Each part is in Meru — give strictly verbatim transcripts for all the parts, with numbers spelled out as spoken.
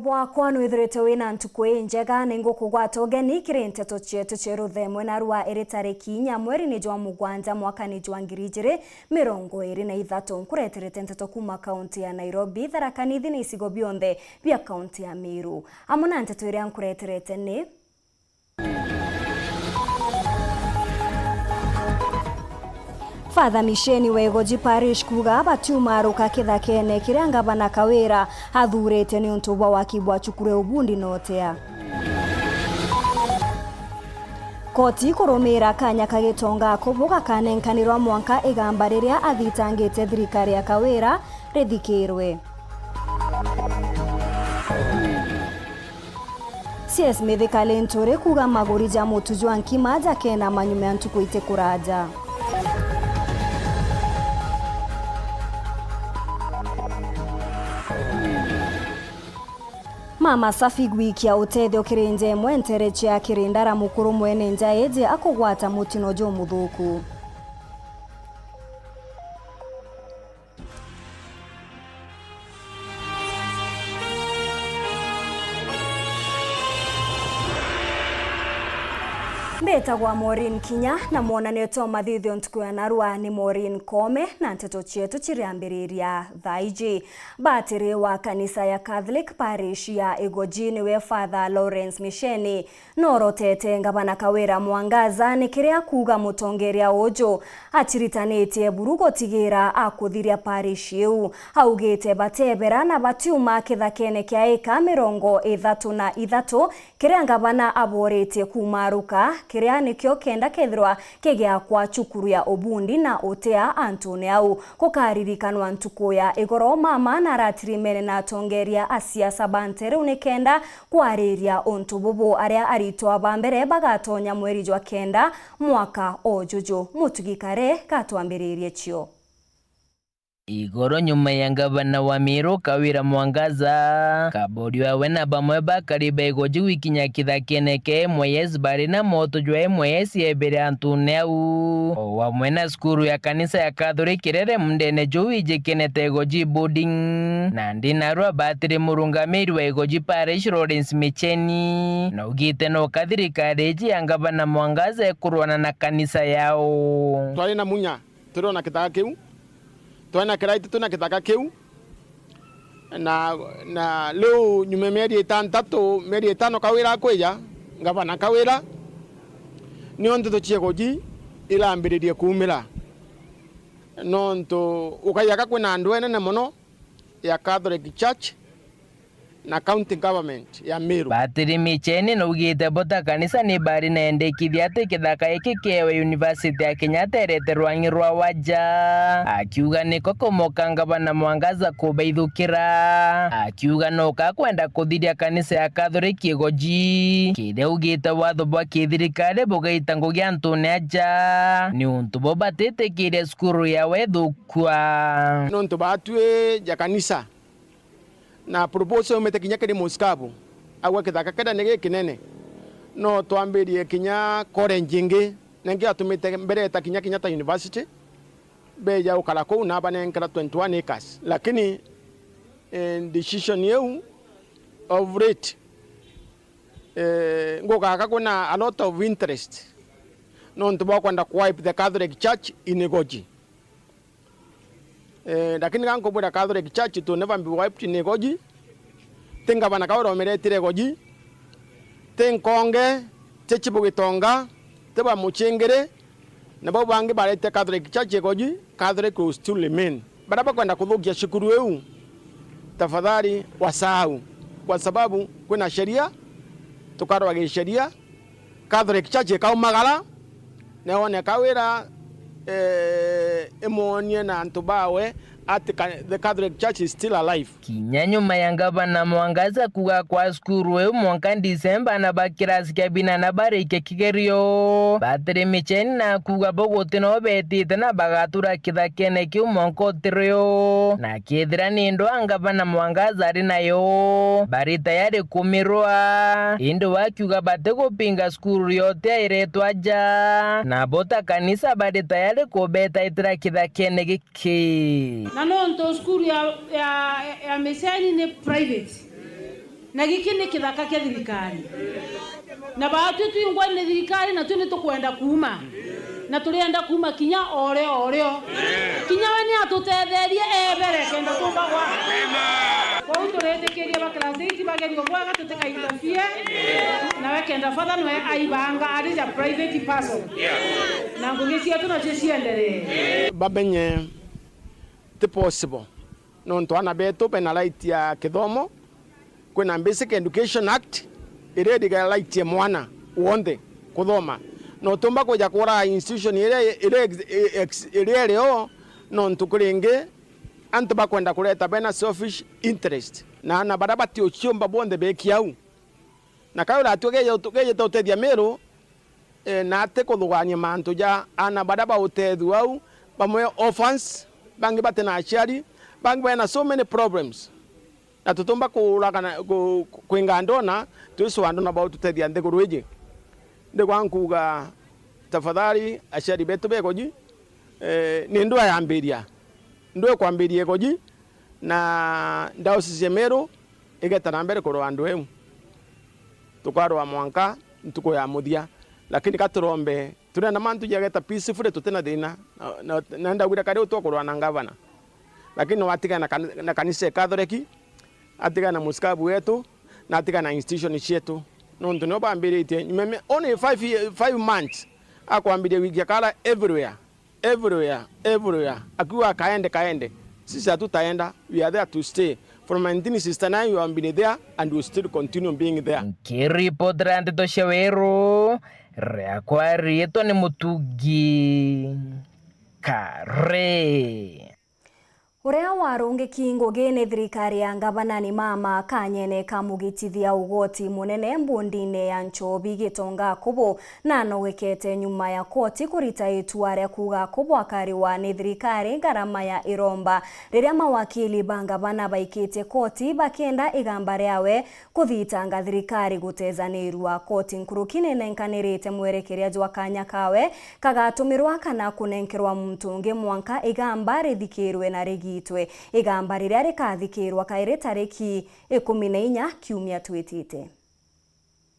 Wakwa nwithirite wina ntuku injega, ningukugwata ugeni kiri nteto cietu cia ruthemwe na rwa iri tariki inya mweri ni jwa mugwanja mwaka ni jwa ngiri ijiri mirongo iri na ithatu. Nkureterete nteto kuma kaunti ya Nairobi, Tharaka Nithi na icigo bionthe bia kaunti ya Meru. Amwe na nteto iria nkureterete ni: Father Misheni wa Igoji Parish kuuga batiumaruka kithakene kiria ngavana Kawira athurite niuntu bwa waki bwa cukuru ya Ubundi na Otea. Koti kurumira kanya ka Gitonga Akubu gakanenkanirwa mwanka igamba riria athitangite thirikari ya Kawira rithikirwe. C S Mithika Linturi kuuga maguri ja mutu jwa nkima jakena manyuma ya ntuku iti kuraja. Mama Safi gwikia utethio kiri nja imwe ntere cia Kirindara mukuru mwene nja iji akugwata mutino jumuthuku. Mbitagwa Maureen Kinya, na mwonanio twa mathithio ntuku ya narua ni Maureen Koome, na nteto cietu ciriambiriria thaa iji. Batiri wa kanisa ya Catholic Parish ya Igoji niwe Father Lawrence Misheni, norotete ngavana Kawira Mwangaza ni kiria kuuga mutongeria uju aciritanitie buru gutigira akuthiria parish iu. Augite batebera na batiuma kithakene kia eka mirongo ithatu na ithatu kiria ngavana aboritie kumaruka, kiria nikio kenda kethirwa kigiakwa cukuru ya Ubundi na Otea antune au. Gukaririkanwa ntuku ya igoro, mama na aratirimene na atongeria a siasa ba ntere u nikenda kwariria untu bubu, aria aritwa ba mbere bagatonya mweri jwa kenda mwaka o juju. Mutugi Kare gatwambiririe cio. Igoro nyuma ya ngavana wa Meru Kawira Mwangaza, Kaborio awe na bamwe bakari ba Igoji gwikinya kithakene kia M Y S bari na moto jwa M Y S yebere antune au, o amwe na cukuru ya kanisa ya Catholic iria iri mundene juu ijikenete Igoji Boarding. Nandi narua batiri murungamiri wa Igoji Parish Lawrence Micheni naugite no ka thirikari iji ya ngavana Mwangaza ikurwana na kanisa yao. Twari na munya, turiona kithaka kiu, twari na kiraiti, twina kithaka kiu, na, na riu nyuma ya mieri itantatu, mieri itano Kawira akwija, ngavana Kawira, nio nteto cia Igoji irambiririe kuumira, nontu ukaiga ka kwina andu enene mono ya Catholic Church na County Government ya Meru. Batiri Micheni naugite bo ta kanisa ni bari na endekithia ati kithaka giki kiewe University ya Kenyatta irete rwangi rwa waja, akiuga niko kumoka ngavana Mwangaza kubaithukira, akiuga no ka kwenda kuthiria kanisa ya Catholic Igoji, kiria augite watho bwa kithirikari bugaita ngugi antune aja, niuntu bo batitikiria cukuru yawe ithukua. Nontu batwi ja kanisa, na proposal yaumite kinya kiri Musikabu, auga kithaka kiria ni gikinene, no twambirie kinya college ingi, na ingi yatumite mbere eta kinya Kenyatta University, beja gukara kuu na banenkera twenty-one acres. Lakini, eh, decision iu of late, eh, ngugaka kwina a lot of interest nontu bwa kwenda ku wipe the Catholic Church in Igoji. Eh, lakini ga nkubwira Catholic Church it will never be wiped in Igoji. Ti ngavana Kawira umiretire Igoji. Ti Nkonge, ti Chibu Gitonga, ti ba Muchingiri, na bau bangi barete Catholic Church Igoji, Catholic will still remain. Baria bakwenda kuthukia cukuru iu, tafadhali wasahau, kwa sababu kwina sheria, tukarwa gisheria, Catholic Church ikaumagara, na yone Kawira, eh, imwonie na antu bawe ati ka-, the Catholic Church is still alive. Kinya nyuma ya ngavana Mwangaza kuuga kwa cukuru iu mwanka Disemba, na ba kirasi kia binana barikie kigerio, batiri Micheni na kuuga bo guti no betite na bagatura kithakene kiu mwanka utirio, na kethira ni ndwaa ngavana Mwangaza ari nayo, bari tayari kumirwa, indi wakiuga batigupinga cukuru yote iretwa aja, nabo ta kanisa bari tayari kubetaitira kithakene giki. Na nontu cukuru ya, ya, ya Micheni ni private, Na giki ni kithaka kia thirikari. Na baatwi twingwa ni thirikari, na twi ni tukwenda kuuma. Na turienda kuuma kinya o rio, o rio. Kinya we ni atutetherie ebere kenda tumba gwa. Kwou turitikirie ba class eight bagerio bwega, tutikainterfere. Nawe kenda father nwe aibanga ari ja private person. Na ngugi cietu nacio cienderee. Bamenye ti possible. Nontu aana betu bena right ya kithomo, kwina Basic Education Act iria iriga right ya mwana wonthe kuthoma. Na utiumba kwija kuraga institution iria, iria ex-, ex-, iria iri o, nontu kuri ingi antu bakwenda kureta bena selfish interest, na aana baria batiuciumba bonthe beki au. Na kau uratue geje-, gejete utethia Meru, eh, na ati kuthugania mantu ja aana baria bautethua au, bamwe orphans, bangi bati na aciari, bangi bena so many problems. Na tutiumba kuuraga na, ku-, ku-, kwinga ndona, twisua ndona baututethia nthiguru iji. Ndigwa nkuuga, tafadhali, aciari betu begoji, eh, ni ndua yambiria. Ndua ikwambiria igoji, na Diocese ya Meru igeta na mbere kurua andu eu. Tukarua mwanka ntuku ya muthia. Lakini ka turombe, turenda mantu jageta peacefully, tutina thina. Na, na, na ndagwira kari utwa kurua na ngavana. Lakini watigana na kan-, na kanisa ya Catholic, atigana na musikabu wetu, na atigana na institution cietu. Nontu nio bambiritie, nyuma ya only five ye-, five months, akwambiria wiki akara everywhere. Everywhere, everywhere. Akiuga, "Kaende, kaende." Sisi hatutaenda. We are there to stay. From nineteen sixty-nine, we have been there and we still continue being there. Nkiripotera ndeto cia Weru, riakwa riitwa ni Mutugi Kare. Uria warungiki ngugi ni thirikari ya ngavana ni Mama Kanyene Kamugitithia ugoti munene mbundine ya Nchobi Gitonga Akubu na anogekete nyuma ya koti kurita itua ria kuuga akubwakariwa ni thirikari ngarama ya iromba, riria mawakili ba ngavana baikitie koti bakienda igamba riawe kuthitanga thirikari gutezanirua. Koti nkuruki ninenkanirite mwerekeria jwa kanya kawe kagatumirwa kana kunenkerwa muntu ungi mwanka igamba rithikirwe na rigitwe. Igamba riria rikathikirwa kairi tariki ikumi na inya kiumia twitite.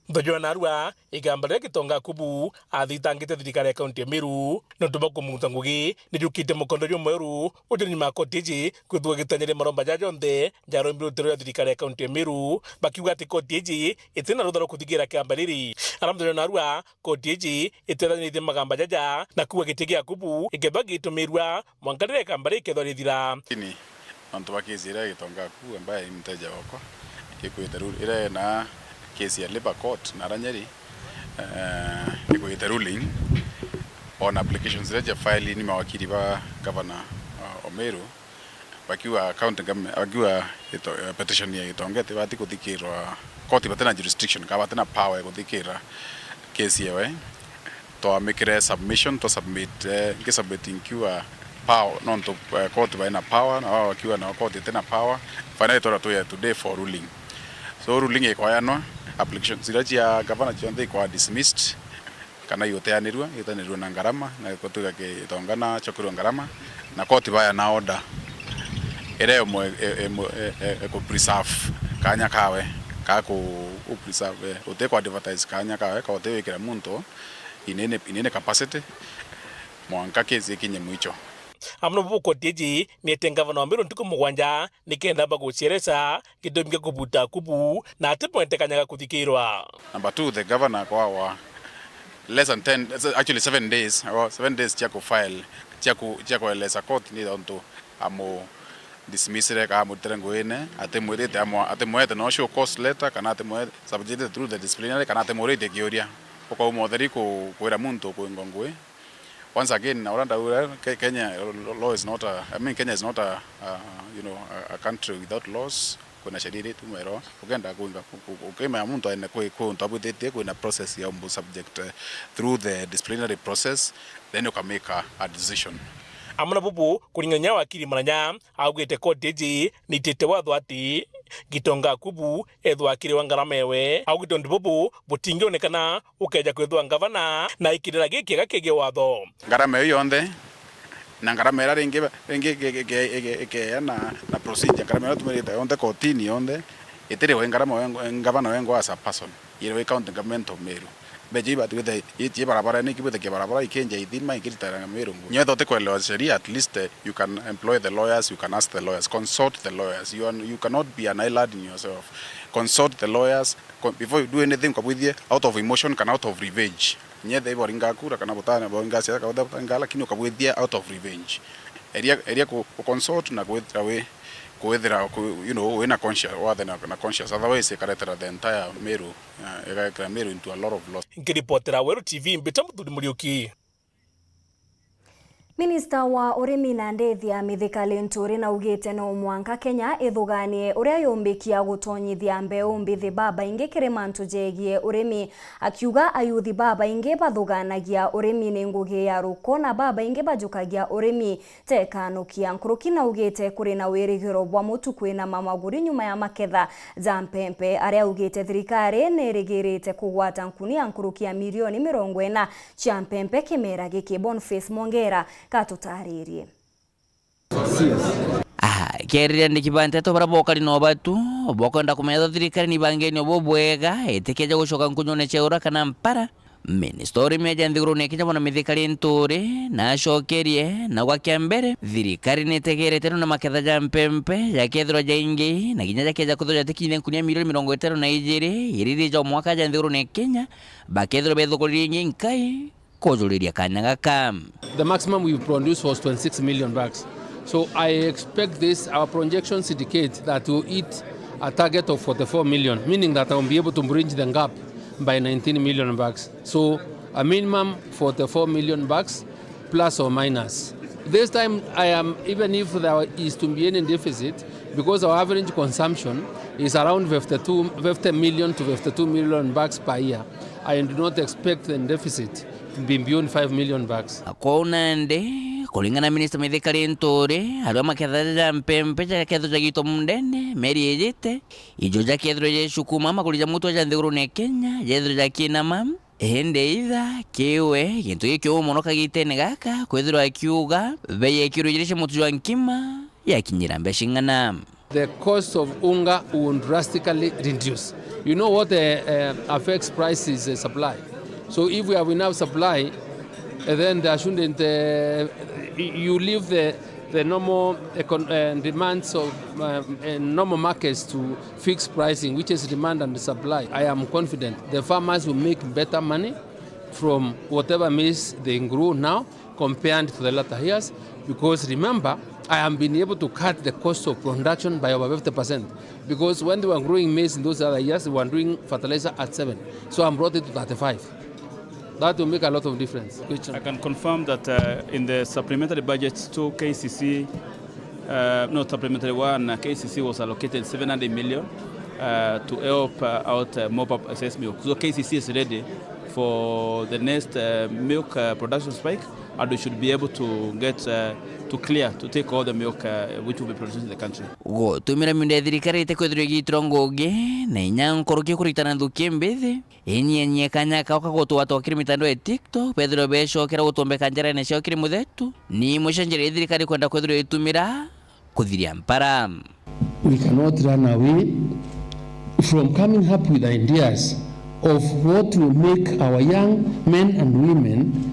Ntho jwa narua, igamba riria Gitonga Akubu athitangite thirikari ya kaunti ya Meru nontu bwa kumuta ngugi, ni riukite mukondo jumweru uti nyuma ya koti iji kwithua gitanyire maromba ja jonthe jarombi rutiro rwa thirikari ya kaunti ya Meru, bakiuga ati koti iji itina rutha rwa kuthigira kiamba riri. Aramthenya narua, koti iji itethanitie magamba jaja na kuuga giti gia Akubu ikethwa gitumirwa mwanka riria igamba rikethwa rithira. Lakini nontu bwa kesi iria Gitonga Akubu ambaye ni mteja wakwa, ikwite ru-, iria ena kesi ya Labour Court na ara Nyeri, eh, ikwite ruling on applications iria cia file ni mawakili ba Governor, uh, Omeru, bakiuga county government, bakiuga ito-, eh, petition ya Gitonga itibati kuthikirwa, koti batina jurisdiction, kana batina power ya kuthikira kesi yewe. Twamikire submission, twa submit, eh, nki submit nkiuga power, nontu, eh, koti baina power, na wao bakiuga nao koti itina power. Finally twara tuya today for ruling. So ruling ikoyanwa, applications iria cia governor cionthe ikwa dismissed, kana iuteanirua, iuteanirua na ngarama, na gutwika Gitonga na acokerua ngarama, na koti baya na order iria imwe, e-, imwe, e-, e-, iku preserve kanya kawe, ka ku, ku preserve, eh, uti ku advertise kanya kawe, ka uti wikira muntu in any, in any capacity, mwanka case ikinye mwicho. Amwe na bubu koti iji niete ngavana wa Meru ntuku mugwanja nikenda amba gucieresa gitumi gia kubuta Akubu na ati mwete kanya ga kuthikirwa. Number two, the governor kwawa less than ten, actually seven days, or seven days cia ku file, cia ku, cia kueleza court ni tontu amu dismissire kana amurutire nguine, atimwirite amu, atimwete no show cause letter, kana atimwe subjected through the disciplinary, kana atimuritie kiuria. Ukauma utheri ku, kwira muntu kwingwa ngui. Once again, na uria ndauga, Ke-, Kenya law is not a, I mean, Kenya is not a, a, you know, a, a country without laws. Kwina sheria iria itumairwa ukenda kwinga, u-, u-, ukimenya muntu aende kwi, kwi untu abwithitie, kwina process ya umbu subject, eh, through the disciplinary process, then ukamake a, a decision. Amwe na bubu, kuring'ania wakiri Maranya, augite koti iji nitite watho ati Gitonga Akubu ethwa akiriwa ngarama ewe. Augite untu bubu butingionekana ukeja kwithwa ngavana na ikirira gikiega kigie watho. Ngarama iyo yonthe, na ngarama iria ringi, ringi ike-, ike-, ike-, ikeea na, na procedure, ngarama iria tumirite yonthe kotini yonthe, Itiri we ngarama we, ngavana wengwa as a person. Iri we county government of Meru. Mbecha ibati gwithe itie barabara ni kibwithe kia barabara ikenja ithima ikirita Meru ngu. Nyetha utikwelewa sheria, at least, eh, you can employ the lawyers, you can ask the lawyers, consult the lawyers. You are, you cannot be an island in yourself. Consult the lawyers. Con-, before you do anything, ukabwithie out of emotion kana out of revenge. Nyetha ibo ringa kura kana butana bo ngasi ka butana, lakini ukabwithia out of revenge. Eria, eria ku, ku consult na kwithira we, kwithira ku, you know, wina conscience, wathe na, na conscience. Otherwise, ikaretera the entire Meru, uh, igekira Meru into a lot of loss. Nkiripotera Weru T V, mbita Muthuri Muriuki. Minista wa urimi na ndethi ya Mithika Linturi naugite no mwanka Kenya ithuganie uria yumbikia gutonyithia mbeu mbithi babaingi kiri mantu jegie urimi, akiuga ayuthi babaingi bathuganagia urimi ni ngugi ya ruko na babaingi bajukagia urimi tekanukia. Nkuruki naugite kuri na wirigiro bwa mutu kwinama maguri nyuma ya maketha ja mpempe, aria augite thirikari nirigirite kugwata nkunia nkuruki ya milioni mirongo ina cia mpempe kimera giki. Boniface Mwongera katutaririe. Aha, kerire andiki ba nteto bara bokari no batu, bokwenda kumenya thirikari ni bangeni obo bwega, itikeja gucoka nkunyone cia ura kana mpara. Minista wa urimi aja nthigurune ya Kenya bwana Mithika Linturi nacokerie na gwakia mbere, thirikari nitegerete na maketha ja mpempe jakethirwa jaingi na kinya jakeja kwithirwa jatikinyire nkunia milioni mirongo itano na ijiri iriri ja mwaka ja nthigurune ya Kenya, bakethirwa bethugurire ingi nkai kujuriria kanya gaka. The maximum we produced was twenty-six million bags. So I expect this, our projections indicate that we'll hit a target of forty-four million, meaning that I will be able to bridge the gap by nineteen million bags. So a minimum forty-four million bags, plus or minus. This time, I am, even if there is to be any deficit, because our average consumption is around fifty-two, fifty million to fifty-two million bags per year, I do not expect the deficit to be beyond five million bags. Kwou nandi, kuringana na Minista Mithika Linturi, aria maketha ja mpempe jakethirwa jagitwa mundene, meri ijite, ijo jakethirwa jecukuma maguri ja mutu ja nthigurune ya Kenya, jethirwa jakinama, indi itha kiwe, gintu gikiumu mono kagitene gaka, kwithirwa akiuga, bei ya kiro ijiri cia mutu jwa nkima yakinyira mbeca ing'ana. The cost of unga will drastically reduce. You know what, uh, uh, affects price is, uh, supply. So if we have enough supply, uh, then there shouldn't, uh, y-, you leave the, the normal econ-, uh, demands of, um, uh, normal markets to fixed pricing, which is demand and supply. I am confident the farmers will make better money from whatever maize they grow now compared to the latter years, because remember, I have been able to cut the cost of production by over fifty percent, because when they were growing maize in those other years, they were doing fertilizer at seven, so I brought it to thirty-five. That will make a lot of difference. I can confirm that, uh, in the supplementary budget to K C C, uh, no, supplementary one, uh, K C C was allocated seven hundred million, uh, to help, uh, out, uh, mop up excess milk. So K C C is ready for the next, uh, milk, uh, production spike, and we should be able to get, uh, to clear, to take all the milk, uh, which will be produced in the country. Gutumira miunda ya thirikari ite kwithirwa igiitirwa ngugi, na inya nkuruki kuritana nthuki mbithi, inyianyie kanya kao ka gutwatwa kiri mitandao ya TikTok, bethirwa becokera gutombeka njarene ciao kiri muthetu, ni imwe cia njira iria thirikari ikwenda kwithirwa itumira kuthiria mpara. We cannot run away from coming up with ideas of what will make our young men and women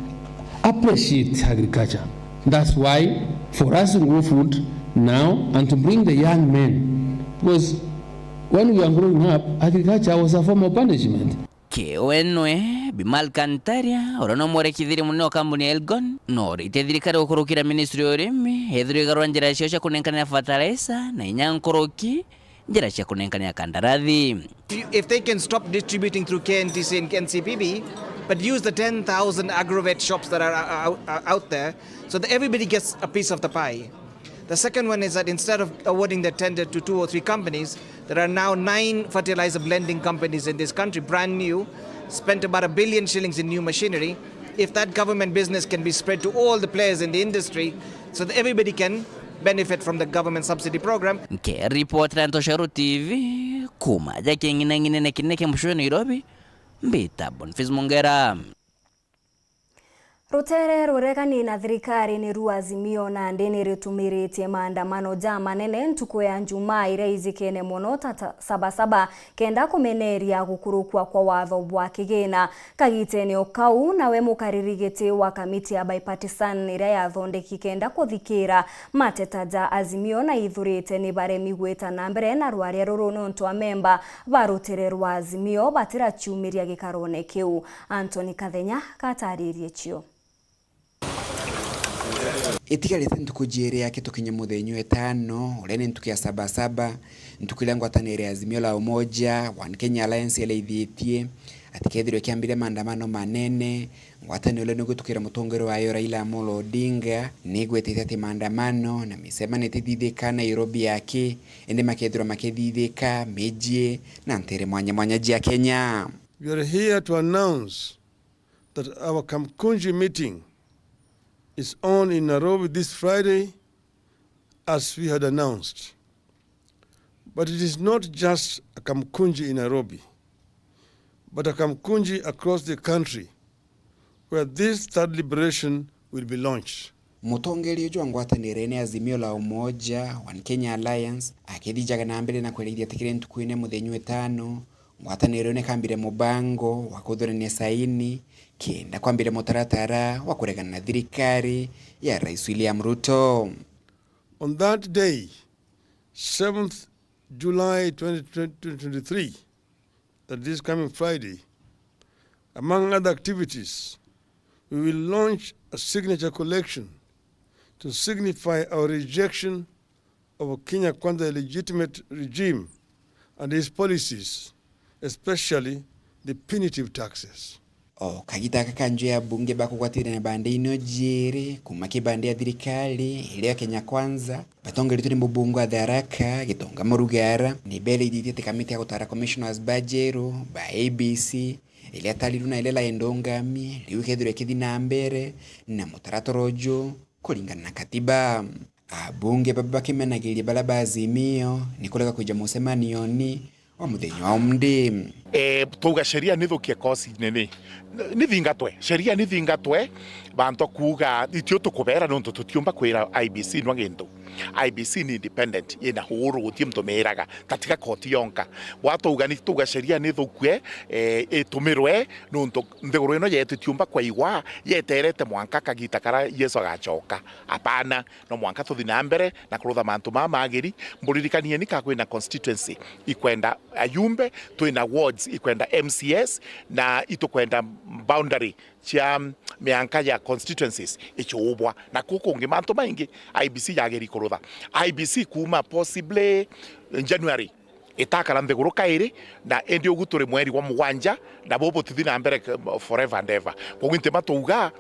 appreciate agriculture. That's why for us to grow food now and to bring the young men, because when we are growing up, agriculture was a form of punishment. Kiwenwe, Bimal Kantaria, uria no mwerekithiri munene wa kambuni ya Elgon, no urite thirikari gukurukira ministry ya urimi, ethirwe igarura njira cio cia kunenkania fertilizer, na inya nkuruki, njira cia kunenkania kandarathi. If they can stop distributing through K N T C and N C P B, but use the ten thousand agrovet shops that are, are, are out there, so that everybody gets a piece of the pie. The second one is that instead of awarding the tender to two or three companies, there are now nine fertilizer blending companies in this country, brand new, spent about a billion shillings in new machinery. If that government business can be spread to all the players in the industry, so that everybody can benefit from the government subsidy program. Nkiripotera Ntoshero T V, kuma ja king'inang'inene kinene kia mucii Nairobi, mbita Boniface Mongera. Rutere ruregani na thirikari ni rwa Azimio nandi ni ritumiritie maandamano ja manene ntuku ya Njumaa iria ijikene mono ta, ta Sabasaba kenda kumeneria gukurukua kwa watho bwa kigina. Kagitene o kau, nawe mukariri giti wa kamiti ya bipartisan iria yathondeki kenda kuthikira mateta ja Azimio naithurite ni baremi gwita na mbere na rwaria ruru nontu amemba ba rutere rwa Azimio batiraciumiria gikarone kiu. Anthony Kathenya kataririe cio. Itigarite ntuku jiiri yake tukinye muthenya wa itano, uria ni ntuku ya Sabasaba, ntuku iria ngwataniro ya Azimio la Umoja One Kenya Alliance yaraithitie ati kethirwe kiambire maandamano manene. Ngwataniro iria ni gwitukira mutongoria wayo Raila Amolo Odinga ni igwetete ati maandamano na micemanio itithithika Nairobi yake, indi makethirwa makithithika miji na ntere mwanya mwanya jia Kenya. We are here to announce that our Kamkunji meeting is on in Nairobi this Friday, as we had announced. But it is not just a Kamkunji in Nairobi, but a Kamkunji across the country where this third liberation will be launched. Mutongeria uju wa ngwataniro ni Azimio la Umoja One Kenya Alliance akithijaga na mbere na kwerithia ati kiri ntuku ine muthenya wa itano, ngwataniro ni kambire mubango wa kuthurania saini kenda kwambire mutaratara wa kuregana na thirikari ya Rais William Ruto. On that day, seventh July twenty twenty-three, that this coming Friday, among other activities, we will launch a signature collection to signify our rejection of Kenya Kwanza illegitimate regime and his policies, especially the punitive taxes. O kagita gaka kanju ya bunge bakugwatirania bande ino jiiri kuma kibande ya thirikari iria Kenya Kwanza, batongeretwe ni mubunge wa Tharaka, Gitonga Murugara, ni berithitie ati kamiti ya gutara commissioners ba jeru ba A B C, iria tarirwe na iria Laenda Ungami, riu ikethirwa ikithi na mbere na mutaratara uju kuringana na katiba. Abunge baba bakimenagiria baria ba Azimio ni kurega kwija mucemanioni wa muthenya wa umdi. E, twauga sheria ni thukie kosi nini, ni thingatwe, sheria ni thingatwe. Bantu kuuga itio tukubera nontu tutiumba kwira I B C nwa gintu. I B C ni independent, ina huru, guti muntu miraga, tatiga koti yonka. Bwa twauga ni, twauga sheria ni thukue, e, itumirwe nontu nthiguru ino yetu itiumba kwaigwa yeterete mwanka kagita kara Yesu agacoka. Apana. No mwanka tuthi na mbere na kurutha mantu maa magiri. Mburirikanieni ka kwina constituency ikwenda ayumbe, twina wards ikwenda M C S, na itukwenda boundary cia mianka ya constituencies icuubwa. Na kuu kungi mantu maingi I B C yagiri kurutha. I B C kuuma possibly January itakara nthiguru kairi, na indi ugu turi mweri wa mugwanja, na bubu butithi na mbere k-, forever and ever. Koguo nti matwauga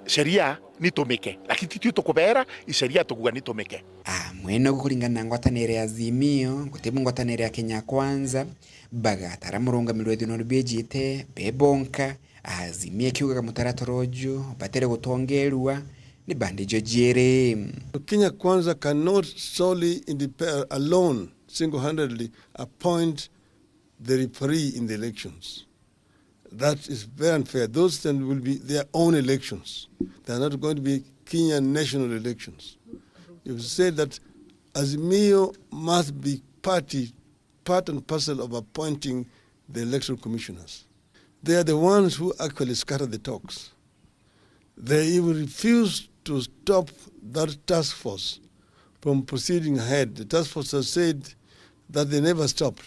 sheria nitumike, lakini titui tukubera, i sheria tukuga nitumike. Amwe nogu kuringana na ngwataniro ya Azimio, gutibu ngwataniro ya Kenya Kwanza, bagatara murungamiro wethirwa nibijite be bonka. Azimio kiugaga mutaratara uju batire gutongerua ni bande ijo jiiri. Kenya Kwanza cannot solely indep-, alone, single-handedly appoint the referee in the elections. That is very unfair. Those then will be their own elections. They are not going to be Kenyan national elections. You've said that Azimio must be party, part and parcel of appointing the electoral commissioners. They are the ones who actually scattered the talks. They even refused to stop that task force from proceeding ahead. The task force has said that they never stopped.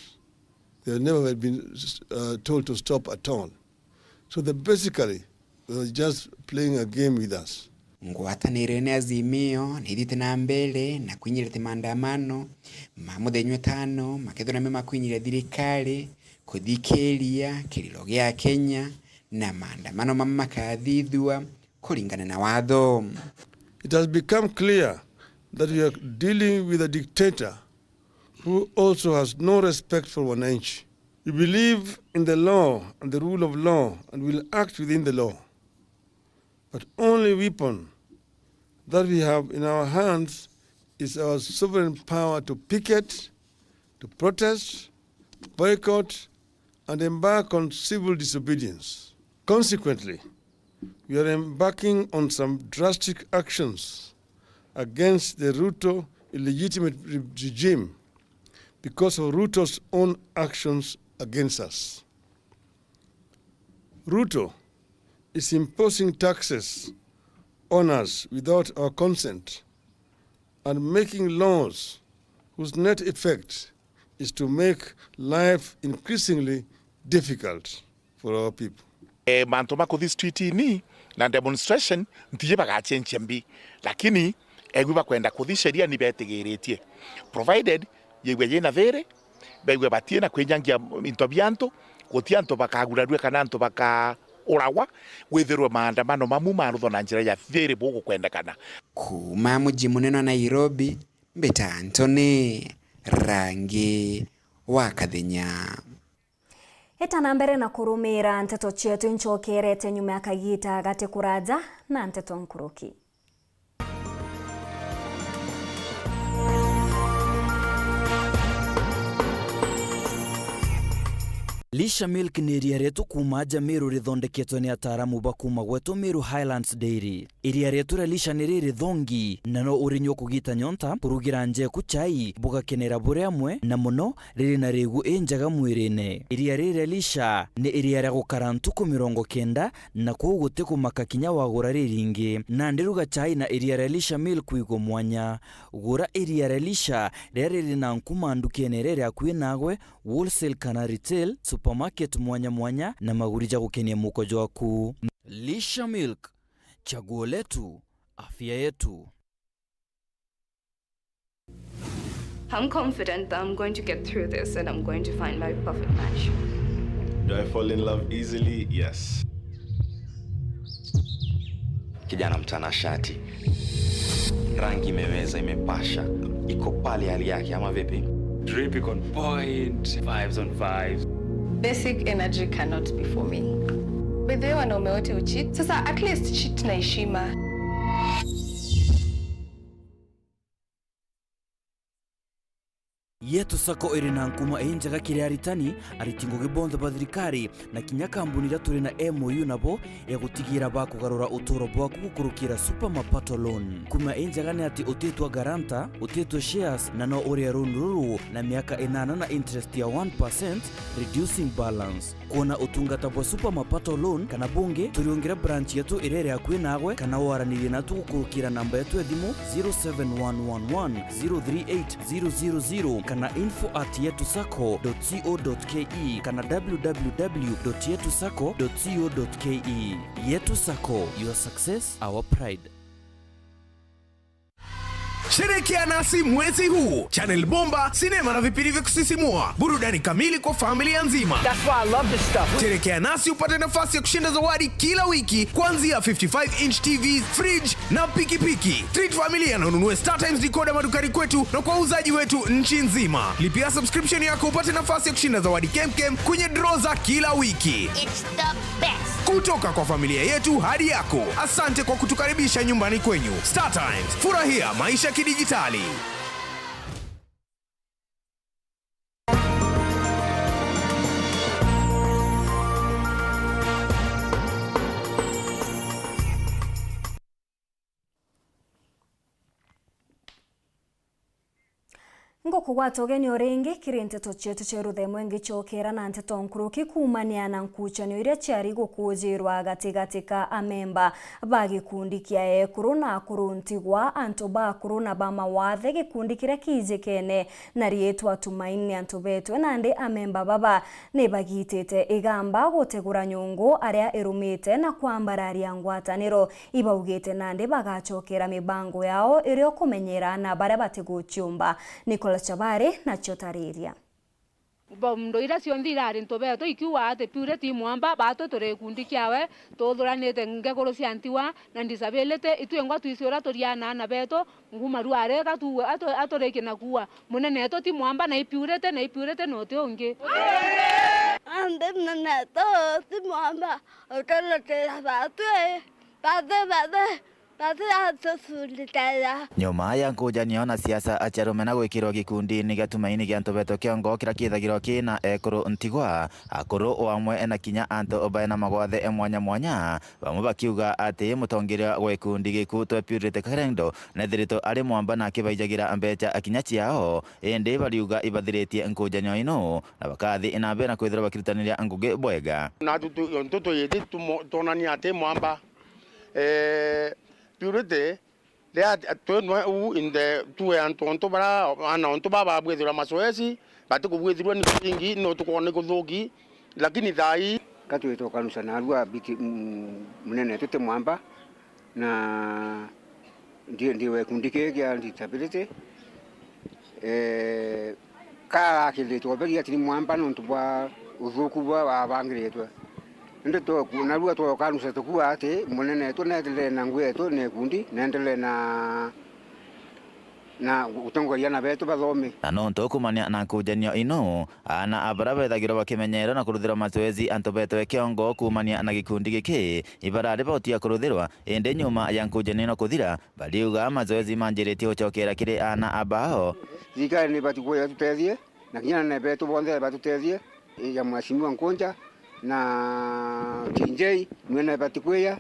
They have never been, uh, told to stop at all. So they basically were just playing a game with us. Ngwataniro ni Azimio ni ithite na mbere na kwinyirite maandamano ma muthenya wa itano, makethirwa nimo makwinyiria thirikari kuthikiria kiriro gia Kenya, na maandamano mama makathithua kuringana na watho. It has become clear that we are dealing with a dictator who also has no respect for wananchi. We believe in the law and the rule of law and will act within the law. But only weapon that we have in our hands is our sovereign power to picket, to protest, boycott, and embark on civil disobedience. Consequently, We are embarking on some drastic actions against the Ruto illegitimate re-, regime because of Ruto's own actions against us. Ruto is imposing taxes on us without our consent and making laws whose net effect is to make life increasingly difficult for our people. E, mantu ma kuthi street-ini na demonstration ntiji bagachenjia mbi, lakini egwi bakwenda kuthi sheria ni betigiritie, provided yegwe yina thiri, begwe batie na kwinyangia into bia antu, guti antu bakagurarua kana antu bakauragwa, gwithirwe maandamano mamu marutho na njira ya thiri bugukwendekana. Kuuma muji munene wa Nairobi, mbita Anthony Rangi wa Kathenya. Eta na mbere na kurumira nteto cietu, incokerete nyuma ya kagita gati kuraja na nteto nkuruki. Lisha Milk ni iria rietu kuuma aja Meru rithondeketwe ni ataaramu ba kuuma gwetu Meru Highlands Dairy. Iria rietu ria Lisha ni riri thongi, na no urinyua kugita nyonta, kurugira nja eku chai, bugakenera buri amwe, na mono riri na rigu injega mwirine. Iria riri ria Lisha ni iria ria gukara ntuku mirongo kenda, na kwou guti kumaka kinya wagura riringi. Nandi ruga chai na iria ria Lisha Milk wigwe mwanya. Gura iria ria Lisha riria riri na nkuma ndukene iria iri akui nagwe, wholesale kana retail, supermarket mwanya mwanya, na maguri ja gukenia muko jwaku. Lisha Milk, chaguo letu, afya yetu. I'm confident that I'm going to get through this and I'm going to find my perfect match. Do I fall in love easily? Yes. Kijana mtanashati. Rangi imeweza, imepasha. Iko pale hali yake, ama vipi? Drip iko on point, vibes on vibes. Basic energy cannot be for me. By the way, wanaume wote ucheat. Sasa at least cheat na heshima. Yetu Sacco iri na nkuma injega kiri aritani, ariti ngugi bonthe ba thirikari, na kinya kambuni iria turi na M O U nabo ya gutigira bakugarura uturo bwaku gukurukira Super Mapato Loan. Nkuma injega ni ati utitwa guarantor, utitwa shares, na no urie loan ruru na miaka inana na interest ya one percent, reducing balance. Kwona utungata bwa Super Mapato Loan kana bungi, turiungire branch yetu iria iri akui nagwe, kana waranirie natu gukurukira namba yetu ya thimu zero seven one one one zero three eight zero zero zero kana info at yetu sacco dot co dot ke kana w w w dot yetu sacco dot co dot ke. Yetu Sacco, your success, our pride. Sherekea nasi mwezi huu. Channel bomba, sinema na vipindi vya kusisimua, burudani kamili kwa familia nzima. That's why I love this stuff. Sherekea nasi upate nafasi ya kushinda zawadi kila wiki, kuanzia fifty-five inch T V, fridge na pikipiki. Treat familia na ununue StarTimes decoder madukani kwetu na kwa wauzaji wetu nchi nzima. Lipia subscription yako upate nafasi ya kushinda zawadi kemkem kwenye draw za kila wiki. It's the best. Kutoka kwa familia yetu hadi yako, asante kwa kutukaribisha nyumbani kwenyu. StarTimes, furahia maisha kidijitali. Ngukugwata ugeni o ringi kiri nteto cietu cia ruthemo, ingicokera na nteto nkuruki kuumania na nkucanio iria ciari gukujirwa gatigati ka amemba ba gikundi kia ekuru na akuru ntigwa, antu ba akuru na ba mawathe, gikundi kiria kiijikene na riitwa Tumaini ni antu betwe. Nandi amemba baba ni bagitite igamba gutegura nyungu aria irumite na kwambararia ngwataniro. Ibaugite nandi bagacokera mibango yao iria ukumenyera na baria batiguciumba. Nicholas Chabari nacio tariria. Bo-, ndo iria cionthe irari ntu betu ikiuga ati Purity i mwamba, batwi turi gikundi kiawe, tuthuranite ngeguru cia ntigwa na disability, itwingwa twisi uria turiana na betu, nguma rware gatuwe, atu-, aturikie na kuuga, munene wetu ti mwamba, na i Purity, na i Purity na uti ungi. Andi munene wetu ti mwamba, uturutira batwi, batwi, batwi. Nyuma ya nkujanio na siasa cia rumena gwikirwa gikundini gia Tumaini gia Ntobeto Kiongo kiria kithagirwa kina ekuru ntigwa, akuru o amwe na kinya antu baena magwathe mwanya mwanya, bamwe bakiuga ati mutongeria wa gikundi giku twe Purity Karendo nethiritwe ari mwamba na akibaijagira mbeca kinya ciao, indi bariuga ibathiritie nkujanio ino na bakathi na mbere na kwithirwa bakirutaniria ngugi bwega. Na tu, tu, tu, tu, tu, tumo-, twonania ati mwamba. Eh, Purity, riria twi nwe uu in the, tuwe antu ontu bara, ana ontu baba babwithirwa masoesi, batikubwithirwa ni kuingi, no tukwona ni kuthuki, lakini thaa ii. Ka twitwa kanisa narua biti, mm, munene tuti mwamba, na ndi, ndi wa gikundi kii kia disability. Eh, ka akiritwe beri ati ni mwamba nontu bwa uthuku bwa wabangiritwe. Indi twoku-, narua twoka kanisa tukuuga ati munene wetu neetirire na ngugi yetu ni ikundi, neenderere na, na gutongoria ana betu bathome. Na nontu kumania na nkujanio ino, ana a bara bethagirwa bakimenyerwa na kuruthirwa mazoezi antu betwe kiongo kumania na gikundi giki, ibarari bautia kuruthirwa, indi nyuma ya nkujanio ino kuthira, bariuga mazoezi manjiritie gucokera kiri ana a bao. Thirikari ni ibati kuja itutethie, na kinya anene betu bonthe batutethie, ya Mheshimiwa Nkonja na T J, mwene bati kwija,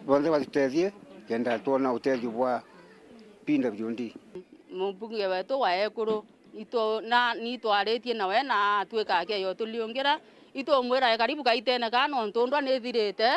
bonthe batutethie, kenda twona utethio bwa P W D. Mumbunge wetu wa ekuru, itu-, na, ni itwaritie nawe na atwika akieyo tuliungira, itumwira e karibu gaitene kaa nontu ndwa nithirite,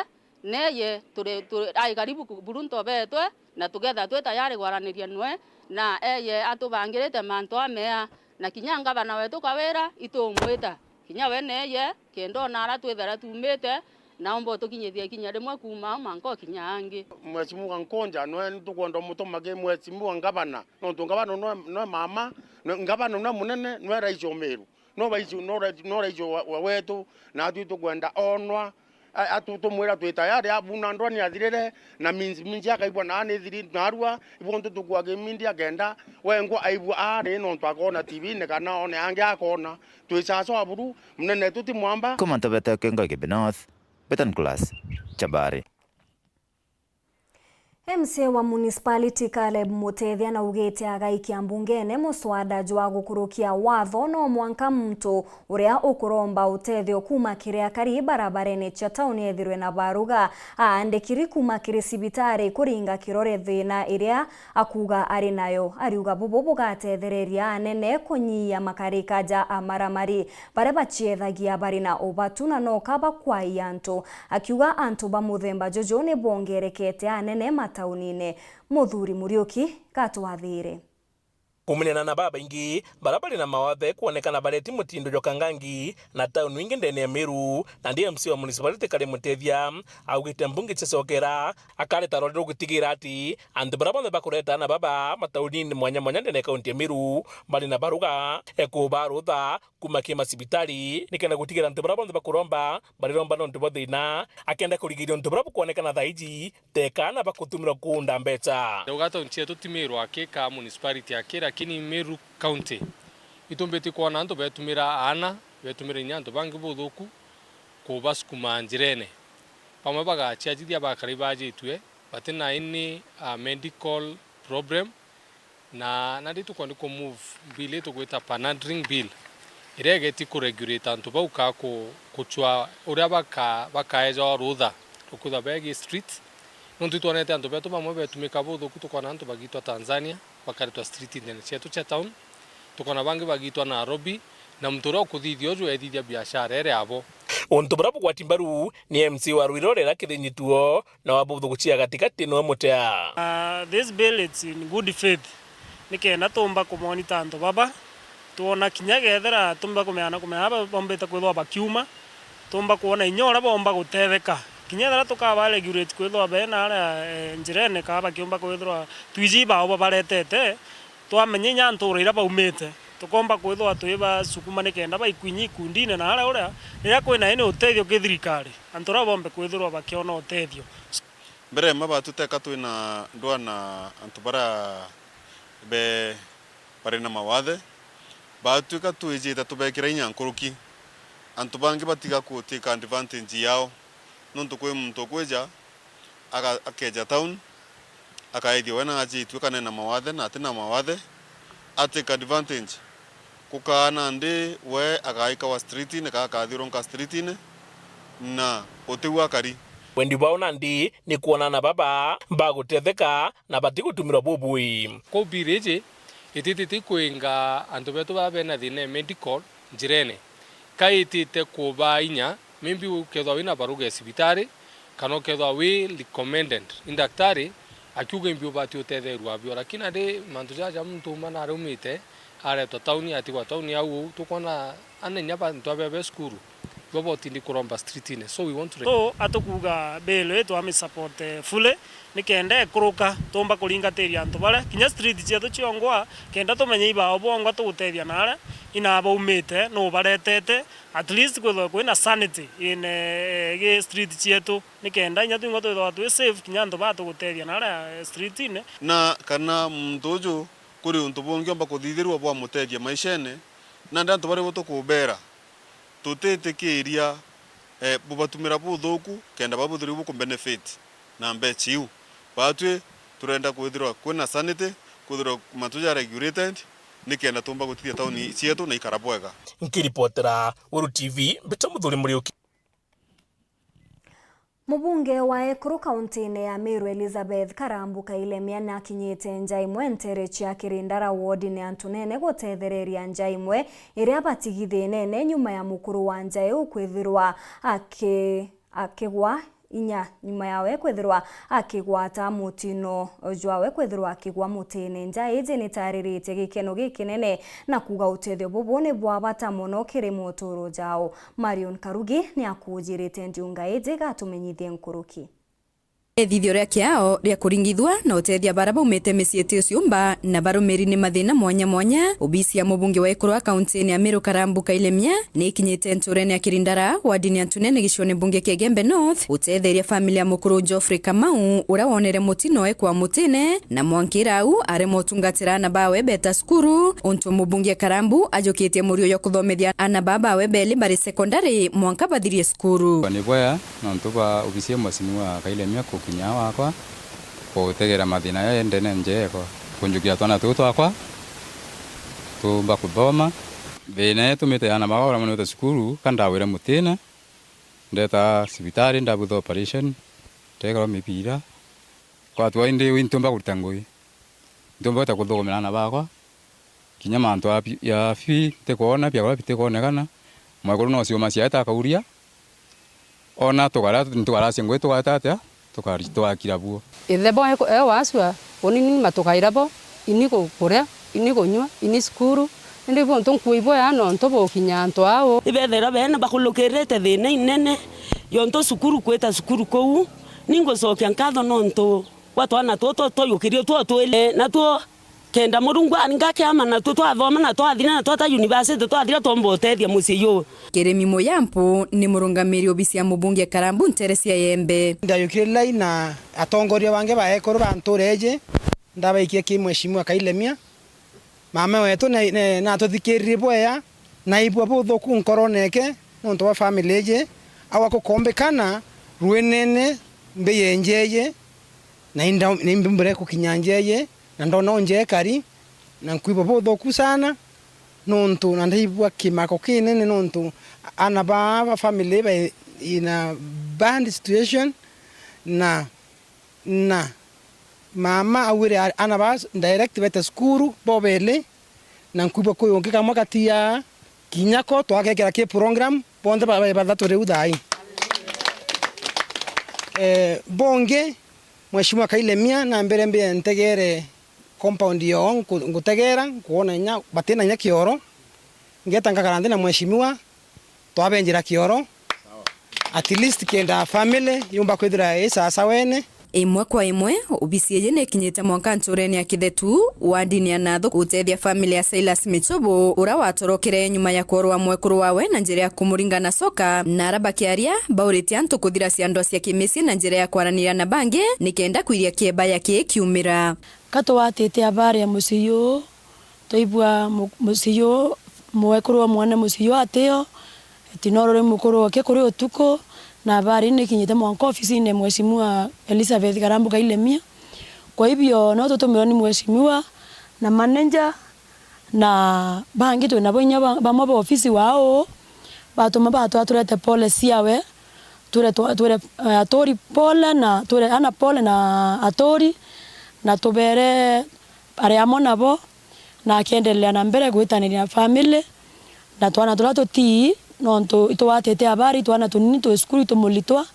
neye turi, turi, ai karibu ku-, buru Ntobetwe, na tukethira twi tayari kwaraniria nwe, na eye atubangirite mantu amea, na kinya ngavana wetu Kawira itumwita, kinya we neye, kenda ona ara twithira tumite, na omba utukinyithia ikinya rimwe kuuma au manka ukinya angi. Mheshimiwa Nkonja, nwe nitukwenda umutuma ki Mheshimiwa ngavana, nontu ngavana nwe, nwe mama, nwe, ngavana nwe munene, nwe rais o Meru. No rais, no rais, no rais wa, wa wetu, na atwi tukwenda onwa, a, atu-, tumwira twi tayari, abuna ndwa ni athirire, na means, means akaigua na ni thiri narua, ibonthe tukua kimindi akenda, wengwa aigua ari nontu akona T V-ini kana one angi akona, twi sasa wa buru, munene wetu ti mwamba. Kuma Ntobetwe Kiongo Igembe North, Betan Class, Chabari. M C A wa municipality Caleb Mutethia naugite agaikia mbungene muswada jwa gukurukia watho no mwanka muntu uria ukuromba utethio kuuma kiri akari barabarene cia tauni ethirwe na baruga aandikiri kuuma kiri cibitari kuringa kirore thina iria akuuga ari nayo. Ariuga bubu bugatethereria anene kunyia makarika ja amaramari baria baciethagia bari na ubatu na noka bakwaia antu, akiuga antu ba muthemba juju ni bongerekete anene mataunine. Muthuri Muriuki gatwathire. Kuminana na babaingi bara bari na mawathe kwonekana bareti mutindo jwa kangangi na tauni ingi ndene ya Meru, nandi M C A wa municipality Caleb Mutethia augite mbunge ciacokera akareta rori rugutigira ati antu bara bonthe bakureta ana baba mataunini mwanya mwanya ndene ya kaunti ya Meru bari na baruga ekubarutha kuuma ki macibitari, nikenda gutigira antu bara bonthe bakuromba bariromba nontu bwa thina, akenda kurigiria untu bura bukwonekana thaa iji, teka na bakutumirwa kuunda mbeca. Ndauga tauni cietu ti Meru aki ka municipality aki, lakini Meru County itumbiti kwona antu betumira aana, betumira inya antu bangi buthuku kubasukuma njirene. Bamwe bagaciajithia bakara ibajitue, batina any, uh, medical problem, na nandi tukwenda ku move bill itugwita panhandling bill, iria igeti ku regulate antu bau ka ku-, kucwa uria baka-, bakaeja rutha rukwithwa begi street. Nontu itwonete antu betu bamwe betumika buthuku, tukona antu bagitwa Tanzania, bakaretwa street ndene cietu cia town, tukona bangi bagitwa Nairobi, na muntu uria ukuthithia uju ethithia biashara iri abo. Untu buria bugwati mbaru ni M C A wa Ruirore Kithinyi Tuo, na wa buthugucia gatigati no mutea. Ah, this bill it's in good faith. Nikenda tumba kumonita antu baba, twona kinya gethira tumba kumeana kumea aba bombite kwithwa bakiuma, tumba kwona inya uria bomba gutetheka. Kinya ethira tukaba regulate kwithwa bena aria, eh, njirene, kaa bakiumba kwithirwa twiji bao babaretete, twamenya inya ntura iria baumite, tukomba kwithirwa twibasukuma nikenda baikwinyia ikundine na aria uria, riria kwina ini utethio ki thirikari, antu aria bombe kwithirwa bakiona utethio. Mbere mma batuteka twina ndwaa na antu baria be, bari na mawathe, batwika twijite tubekira inya nkuruki, antu bangi batiga kutwika advantage yao, nontu kwi muntu ukwija aga-, akeja town, Akaithia we na aciitue kana ena mawathe na atina mawathe, a take advantage. Kukaa nandi we agaikawa streetine, kana akathiurunka streetine na utiu akari. Wendi bwao nandi ni kwona ana baba bagutetheka na batigutumirwa bubui. Kuu village itititi kwinga antu betu baa bena thina ya medical njirene, ka itite kubaa inya, maybe ukethwa wina baruga ya cibitari, kana ukethwa wi recommended ni daktari, akiuga imbi ubati utetherua abio. Lakini nandi mantu jaja muntu uma nari umite, aretwa tauni, atigwa tauni au uu, tukwona ana inya bantu abebe cukuru, ibo botindi kuromba streetine. So we want to... So, atukuuga bill ii twami support, eh, fully, nikenda ikuruka, tumba kuringatiria antu baria, kinya street cietu ciongwa, kenda tumenye ibao bongwa tugutethia naria, ina baumite, nu baretete, at least kwithwa kwina sanity in, eh, gi street cietu, nikenda inya twingwa twithwa twi safe, kinya antu baa tugutethia naria, eh, streetine. Na kana muntu uju kuri untu bungi omba kuthithirua bwamutethia maishene, nandi antu baria bo tukubera, tutitikiria, eh, bubatumira buthuku kenda babuthirwe bukubenefit na mbecha iu. Batwi turenda kwithirwa kwina sanity, kwithirwa mantu ja regulated, nikenda tumba gutithia tauni cietu na ikara bwega. Nkiripotera Weru T V, mbita Muthuri Muriuki. Mubunge wa ekuru kauntine ya Meru Elizabeth Karambu Kailemia nakinyite nja imwe ntere cia Kirindara wodine ya Ntunene gutethereria nja imwe iria batigi thinene nyuma ya mukuru wa nja iu kwithirwa aki-, akigwa inya nyuma yawe kwithirwa akigwata mutino jwawe kwithirwa akigwa mutine. Nja iji nitariritie gikeno gikinene na kuuga utethio bubu ni bwa bata mono kiri muturo jao. Marion Karugi ni akujirite ndiunga iji gatumenyithie nkuruki. Ethithio ria kiao ria kuringithua na utethia bara baumite micii iti uciumba na barumiri ni mathina mwanya mwanya. Obisi ya mubunge wa ekuru a kauntine ya Meru Karambu Kailemia ni ikinyite nturene ya Kirindara, wardini ya Ntunene gicione bunge kia Igembe North, utetheria family ya mukuru Geoffrey Kamau, uria wonere mutino ekwa mutine, na mwankira au aremwa utungatira ana bawe beta cukuru, untu mubunge Karambu ajukitie murio jwa kuthomethia ana baa bawe beli bari sekondari mwanka bathirie cukuru. Ni bwea nontu bwa obisi ya mweshimiwa Kailemia kukinya wakwa kutegera mathina ya ndene njeekwa kunjukia twana tuu twakwa tumba kuthoma. Thina itumite ana bawe baramwe nibeta cukuru ka ndawire mutine, ndeta cibitari ndabutha operation, ndekerwa mibira. Kwatwa indi wi ntiumba kurita ngugi, ntiumba gwita kuthugumira ana bakwa. Kinya mantu ya pi-, ya fee ntikwona, biakuria bitikwonekana. Mwekuru no ciuma ciaete akauria, ona tukaria, ntukaracie ngugi tugaeta atia, tukari-, tugakira buo. Ithe bo e-, e waacua, uni ni matukaira bo, ini ku-, kuria, ini kunyua, ini cukuru, indi buntu nkuui bwea nontu bukinya antu au. Ibethira bene bakulukirite thina inene, yontu cukuru kwita cukuru kuu, ningucokia nkatho nontu bwa twana tutu twayukirio two twili, natuo kenda Murungu aringa kiama, natuo twathoma na twathira na twata university twathira twomba utethia mucii juu. Kirimi Muyampu ni murungamiri obisi ya mubunge Karambu ntere cia Yembe. Ndayukire lai na atongoria bangi ba ekuru ba ntuura iji, ndabaikia ki Mheshimiwa Kailemia. Mama wetu na, na, natuthikiririe bwea, naibua buthuku nkorone eke nontu bwa family iji, au akukombikana rwinene mbi yenjeeye, na inda-, na imbumbire kukinya njeeye, na ndona unjekari, na nkwibua buthuku sana, nontu na ndaibua kimako kinene nontu ana baa ba family ba in a bad situation, na na mama augire a-, ana ba direct bete cukuru bobeli, na nkwibua kwi ungi kamwe kati ya kinya ko twagekira ki program, bonthe ba-, ba-, bathatu riu thaa ii. Eh, bongi, Mheshimiwa Kailemia, na mbere mbie ntegere compound yoo, nku-, ngutegera, nkuona inya, batina inya kioro, ngeta ngakara nthi na Mheshimiwa, twabenjira kioro, at least kenda family yumba kwithira i sasawa wene. Imwe kwa imwe, obisi iji nikinyite mwanka nturene ya Kithetu, wardini ya Nathu, gutethia family ya Silas Michobo, uria watorokire nyuma ya kworwa mwekuru wawe na njira ya kumuringa na coka, na ara bakiaria, bauritie antu kuthira ciando cia kimicii na njira ya kwaraniria na bangi, nikenda kwiria kieba ya kii kiumira. Ka twatite abari ya mucii uu, twaibua mu-, mucii uu, mwekuru wa mwana mucii uu atio, ati no ruri mukuru oke kuri utuku, na abari nikinyite mwanka ofisine Mheshimiwa Elizabeth Karambu Kailemia. Kwa hivyo, no tutumirwe ni mheshimiwa na manager na bangi twinabo inya ba-, bamwe ba ofisi wao, batuma batwa turete pole ciawe, twire twa-, twire, eh, aturi pole na twire ana pole na aturi, na tubere ari amwe nabo, na akiendelea na mbere gwitaniria na family na twana turia tutii, nontu itugwatite habari, twana tunini twi cukuru itumulitwa,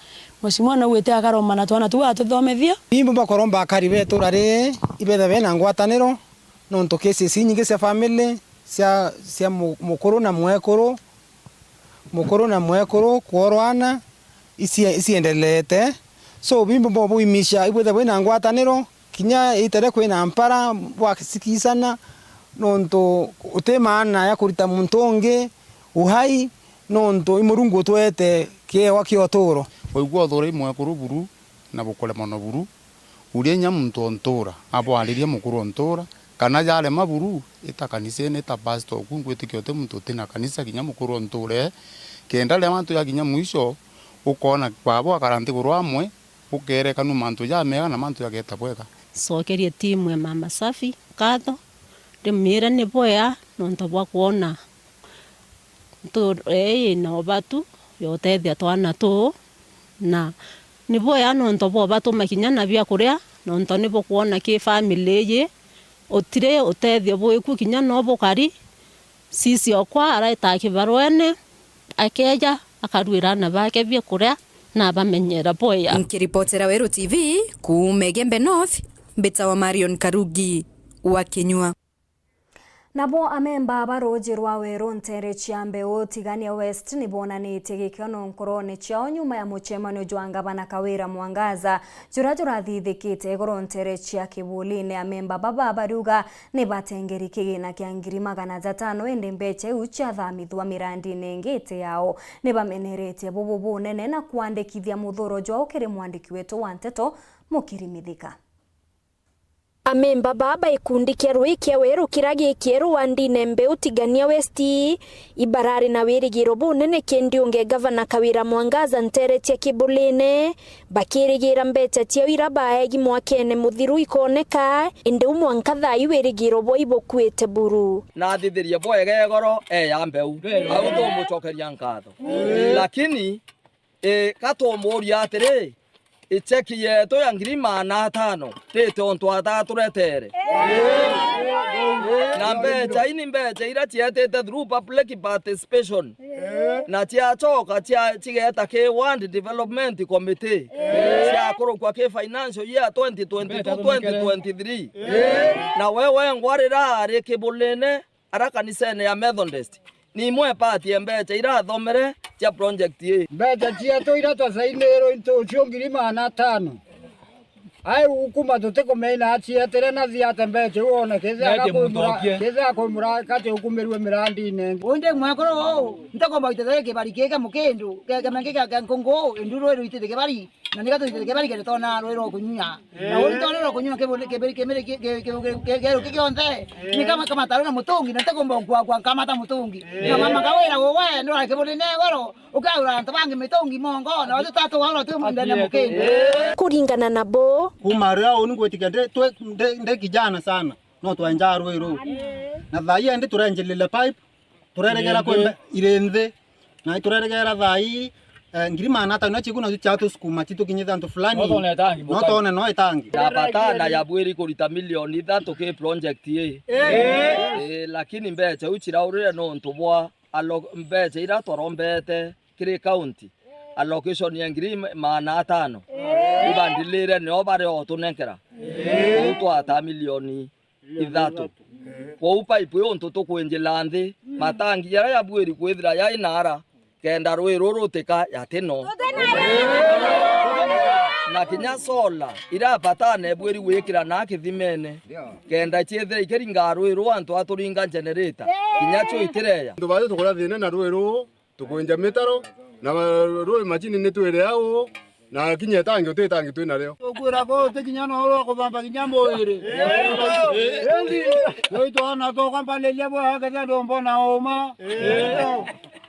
mheshimiwa naugite akaromana twana tuu atuthomithia. Imbo bakoromba akari betura ri, ibetha bena ngwataniro, nontu cases inyingi cia family, cia, cia mu-, mukuru na mwekuru, mukuru na mwekuru kworwana, ici-, iciendelete. So, bimbo bo buimisha, ibwithe bwina ngwataniro, kinya itare kwina mpara, bwasikisana, nontu uti maana ya kurita muntu ungi uhai, nontu i Murungu utwete kiewa kia uturo. Waigua uthura i mwekuru buru, na bukure mono buru, uria inya muntu o ntura, abwaririe mukuru o ntura, kana jarema buru, ita kanisene, ita pastor oku, ngwitikia uti muntu utina kanisa, kinya mukuru o ntura ee, kenda riria mantu jakinya mwisho, ukoona baba akara nthiguru amwe, ukeerekanua mantu jamega na mantu jageeta bwega. Ncokerie timu ya Mama Safi nkatho, ndimiire ni bwea nontu bwa kwona ntuura ii yina ubatu ya utethia twana tuu, na ni bwea nontu bwa ubatuma kinya na biakuria, nontu ni bukwona ki family iji utiri utethio bwiku kinya no bukari. Sisi okwa araetaa kibaruene, akeeja akaruira aana bake biakuria na abamenyera bwea. Nkiripotera Weru T V kuuma Igembe North, mbitawa Marion Karugi wa Kinyua. Nabo amemba ba ruuji rwa Weru nteere cia Mbeu Tigania West ni boonanitie gikeno nkorone ciao nyuma ya mucemanio jwa ngavana Kawira Mwangaza juria jurathithikite iguru nteere cia Kibulini. Amemba baba bariuga ni batengeri kigina kia ngiri magana jatano, indi mbecha iu ciathamithua mirandine ingi iti yao. Ni bameneretie bubu bunene na kwandikithia muthuro jwao kiri mwandiki wetu wa nteto Mukiri Mithika. Amemba baa ba gikundi kia Rui kia Weru kiria gikieru wandine Mbeu Tigania West ibarari na wirigiro bunene kindi unge Gavana Kawira Mwangaza nteere cia Kibulini, bakirigira mbecha ciao iria baegi mwakene muthiru ikoneka, indi u mwanka thaa ii wirigiro bwao ibukuite buru. Nathithirie bwega igoro e ya Mbeu, au tumucokeria nkatho. Lakini Ii, ka tumuuria atiri, i cheki yetu ya ngiri maana atano rite untu ata aturetere? Na mbecha ii ni mbecha iria cietite through public participation, na ciacoka cia, cigeeta ki Ward Development Committee, ciakurukua ki financial year twenty twenty-two, twenty twenty-three. Na we wengwa riria ari Kibulini, ara kanisene ya Methodist, ni imwe part ya mbecha irathomere cia project ii. Mbecha cietu iria twasainirwe into cio ngiri maana atano. Ai, ukuma tutikumenya acietire na thiate mbecha iu one kethira Mbecha agakwimura, mucokie. Kethira akwimura kati ukumirue mirandine. Undi mwekuru uu, ntakomba gwitithia kibari kii kia mukindu, kia, kia, kia, kia nkungu, induru iru itithia kibari. Na nika twitire kibari kiri tona rwi rwa kunyua. Na uu tona rwi rwa kunyua kiburi, kiburi, kiburi, ki-, ki-, ki-, ki-, ki-, ki-, ki-, kionthe. Nika makamata rwi na mutungi, na ntikumba nkua, kwa nkamata mutungi. Na mama kawira uwe, ndura kiburi ne goro, ukaura antu bangi mitungi mongo, na watu tatu wao tu ndene mukindi. Kuringana nabo. Kuma riria uu ningwitikia ndi, twi, ndi, ndi kijana sana, no twenjaa rwi ruu. Na thaa ii endi turenjilile pipe, tureregera kwi mbe-, iri nthi. Na itureregera thaa ii, eh, ngiri maana atano, na ciku nacio ciatusukuma, citukinyithe antu fulani. No twone itangi, no twone no itangi. Na batana ya bwiri kurita milioni ithatu ki project ii. Ii, lakini mbecha iu ciraurire nontu bwa allo-, mbecha iria twarombete kiri county, allocation ya ngiri maana atano. Ibandilire nio bari o tunenkera. Riu twata milioni ithatu. Kwou pipe iu untu tukwinjila nthi, matangi jaria jabwiri kwithira jai nara, kenda rwi ruru rutika jatino. Na kinya solar irabatana ibwiri gwikira na kithimene, kenda ciithira ikiringa rwi ruu antu aturinga generator, kinya cio itireja. Antu bathi tukuria thina na rwi ruu. Tukwinja mitaro, na rui macini ni twire au, na kinya itangi uti itangi twi nario. Tukwira ko uti kinya no uru kubamba kinya mwiri. Indi, twi twana tukwambaniria bwa kethia ndumbona uma.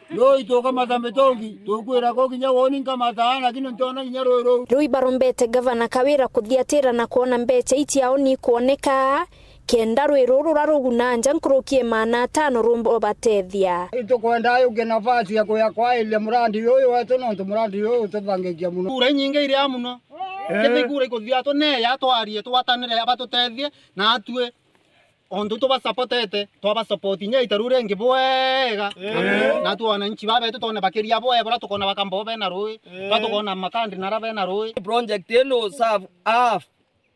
Rui tukamata mitungi, tukwira ko kinya woni nkamata, lakini ntiona kinya rui ruu. Riu ibarombete Gavana Kawira kuthiatira na kwona mbecha ii ciao ni ikwoneka, kenda rui ruru ruria ruguna nja nkuruki e maana atano rumba ubatethia. Itukwenda yuke nafasi ya kuya kwairia murandi uyu wetu, nontu murandi uyu ututhangikia muno. Kura inyingi iria muno. Kithi kura ikuthia tu, ne ya twarie, twatanire, abatutethie, na atue. Ontu tubasapotete, twabasapoti inya ita riu ringi bwega. Ii. Na tu wananchi babetu twone bakiria bwega, bura tukona Bakambao bena rui, bura tukona Makandi nara bena rui. Project ino serve half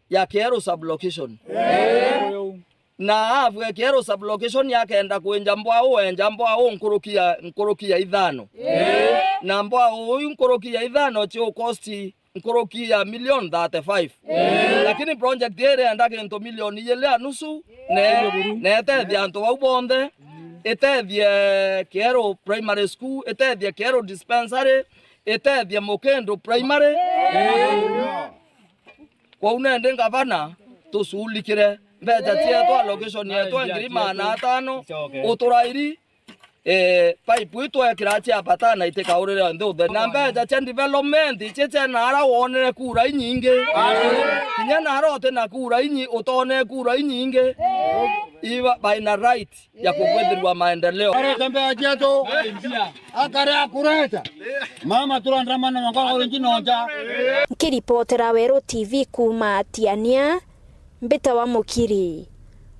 ya Kiero sub-location. Ii. Na half ya Kiero sub-location yakenda kwinja mbwau, enja mbwau nkuruki ya, nkuruki ya ithano. Ii. Na mbwau iu nkuruki ya ithano ciu cost nkuruki ya milioni thirty-five. Ii. Lakini project ii irienda gintu milioni ijiri na nusu, ne, na itethia antu bau bonthe, itethie Kiero Primary School, itethie Kiero Dispensary, itethie Mukindu Primary. Ii. Kwou nendi ngavana, tuculikire mbecha cietu, allocation yetu ya ngiri maana atano, uturairi, eh, pipe itwekira cia bata na itikaurire nthi utheri. Na mbecha cia development ici cia nara wonere kura inyingi. Kinya nara uti na kura inyi-, utone kura inyingi. Iba by na right ya kukwithirwa maendeleo. Arete mbecha cietu, akare akureta. Mama turandamana na ngoro nji nonja. Nkiripotera Weru T V kuuma Tiania, mbita wa Mukiri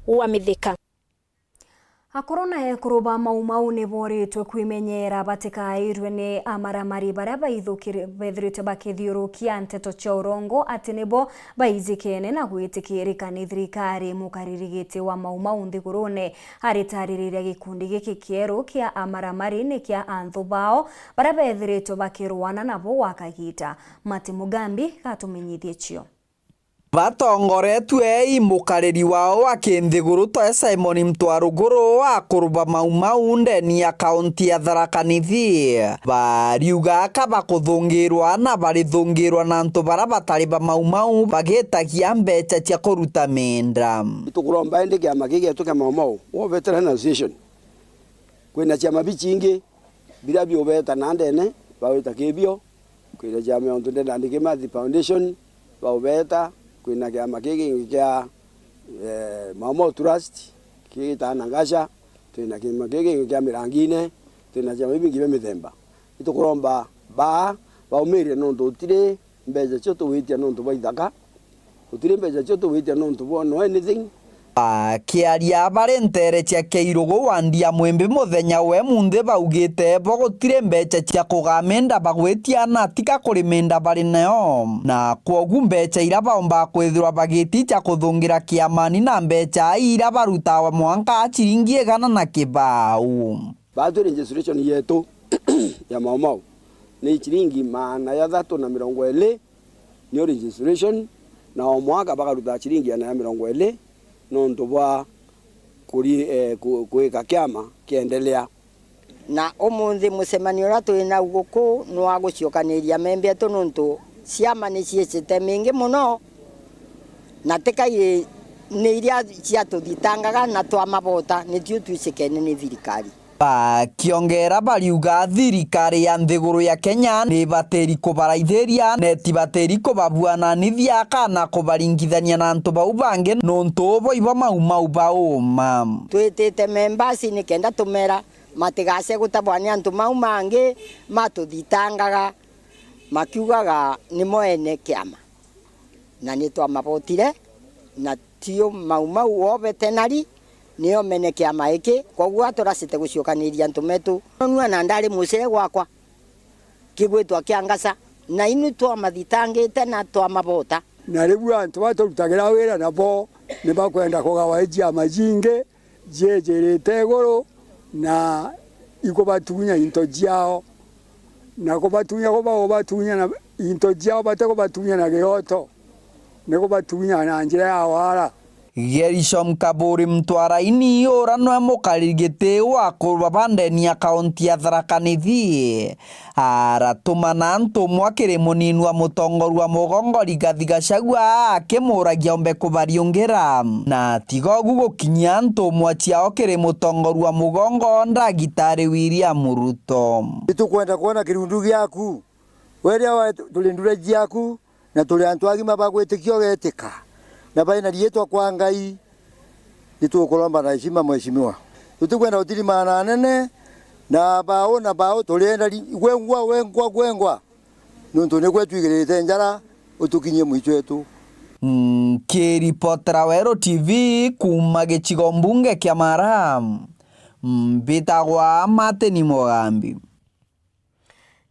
wa Mithika. Akuru na ekuru ba Mau Mau ni boritwe kwimenyeera batikairwe ni amaramari baria baithukiri-, bethiritwe bakithiurukia nteto cia urongo ati nibo baijikene na gwitikirika ni thirikari. Mukariri giti wa Mau Mau nthigurune aritaririria gikundi giki kieru kia amaramari ni kia anthu bao baria bethiritwe bakirwana nabo gwa kagiita. Mati Mugambi gatumenyithie cio. Batongoretue i mukariri wao wa kinthiguru toe Simon Mtwaruguru wa kuruba Mau Mau ndeni ya kaunti ya Tharaka Nithi. Bariuga aka bakuthungirwa na barithungirwa na antu baria batari ba Mau Mau bagitagia mbecha cia kuruta minda. Tukuromba indi kiama giki gietu kia Mau Mau, War Veteran Association, kwina ciama bicingi biria biubeta na ndene, bawita kibio, kwina ciama ya untu ndenda ndiki Mathi Foundation, baubeta, kwina kiama kii kingi kia, eh, Mau Mau Trust, kigitaga Nagasha, twina kiama kii kingi kia Mirangine, twina ciama bibingi bia mithemba. Itukuromba baa baumirie nontu utiri mbeca cio tugwitia nontu bwa ithaka, gutiri mbeca cio tugwitia nontu bwa no anything. Akiaria bari nteere cia Keirugu wandi ya Mwimbi muthenya we munthi baugite bo gutiri mbeca cia kugaa minda bagwitia na tiga kuri minda bari nayo, na kwogu mbeca iria baumba kwithirwa bagiti cia kuthungira kiamani na mbeca iria barutaa mwanka ciringi igana na kibau. Baatwi registration yetu ya Mau Mau ni ciringi maana jathatu na mirongo iri, niyo registration, na o mwaka bakaruta ciringi igana na mirongo iri nontu bwa kuri-, eh, ku-, kwika kiama kiendelea. Na umunthi mucemanio uria twi nau guku ni wa guciokaniria memba etu, nontu ciama ni ciicite mingi mono, na ti kairi ni iria ciatuthitangaga na twamabota, nitio twicikene ni thirikari. Bakiongera bariuga thirikari ya nthiguru ya Kenya ni batiri kubaraithiria, na ti batiri kubabuananithia kana kubaringithania na antu bau bangi, nontu bo ibo Mau Mau bauma. Twitite members nikenda tumera matigace gutabwa ni antu mau mangi matuthitangaga, makiugaga nimo ene kiama. Na ni twamabotire, na tio Mau Mau wo vetenari, nio mene kiama giki, kwoguo aturacite guciokaniria antu metu. Nua na ndari mucee gwakwa, kigwitwa kia Ngasa, na inu twamathitangite na twamabota. Na riu antu baturutagira wira nabo ni bakwenda kugawa i ciama cingi, ciijirite iguru na ikubatunya into ciao, na kubatunya kuba ubatunya na into ciao, bate kubatunya na giroto, ni kubatunya na njira ya wara. Gerishom Kaburi Mtwaraini, ura nwe mukariri giti wa kurwa ba ndeni ya kaunti ya Tharaka Nithi, aratumana ntumwa kiri munini wa mutongoria wa mugongo Rigathi Gachagua, akimuragia ombe kubariungira. Na tiga ugu, gukinyia ntumwa ciao kiri mutongoria wa mugongo Ndagitari William Ruto. Nitukwenda kwona kirundu giaku. We riria wa-, turi ndura ciaku, na turi antu agima ba gwitikia ugetika, na baina riitwa kwa Ngai, nitukuromba na heshima, mheshimiwa. Tutikwenda gutirimana na anene, na bau na bau, turienda ri-, gwengwa, gwengwa, gwengwa, nontu nigwe twigirite njara, utukinyie mwicho etu. Nkiripotera Weru T V kuuma gicigo mbunge kia Mara, mbitagwa Martin Mugambi.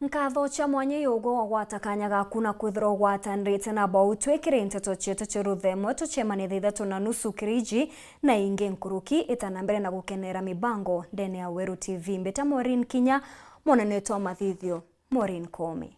Nkatho cia mwanya iugwe wagwata kanya gaku na kwithirwa ugwatanirite na bau twikire nteto cietu cia ruthemwe. Tucemanie thaa ithatu na nusu kiriji na ingi nkuruki. Ita na mbere na gukenera mibango ndene ya Weru T V. Mbita Maureen Kinya, mwanene wetu wa mathithio, Maureen Koome.